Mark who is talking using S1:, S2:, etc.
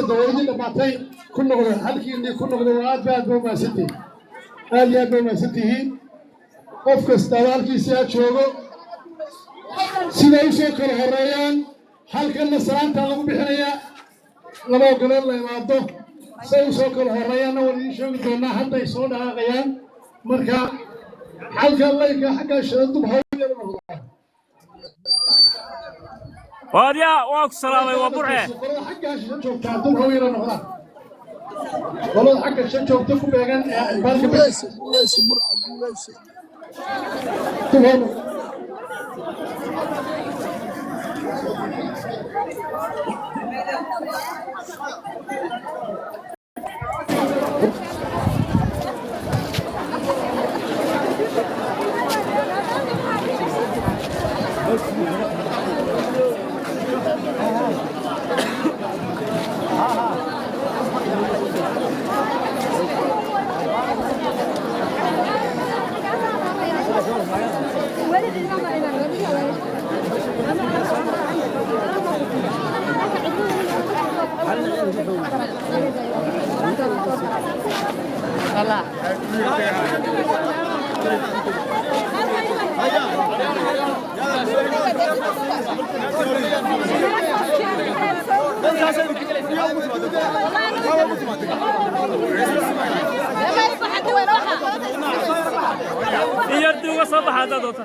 S1: Fadhiisada, waa idin dhammaatay. Ku noqda halkiinii, ku noqda. Waa aad ba aad ba umahadsantihiin, aad iyo aad ba umahadsantihiin. Qof kastaaba halkiisii ha joogo, siday usoo kala horeeyaan. Halkanna salaantaa lagu bixinayaa, laba ogolood la imaado. Say usoo kala horeeyaanna waan idiin sheegi doonaa. Hadday soo dhaqaaqayaan. Marka halka laynka xaggaa shada dub hawlyara noqdaa.
S2: Waaryaa, waa ku salaamay, waa Burce.
S1: Qolada xaggaa shisha joogtaa dub hawyara noqdaan. Qolada xagga shisha joogta ku beegan ee baalka
S3: Guuleyse, guuleyse, Burca, guuleyse.
S1: Dub haw noqda.
S2: Iyo dib uga soo baxa haddaad doonto.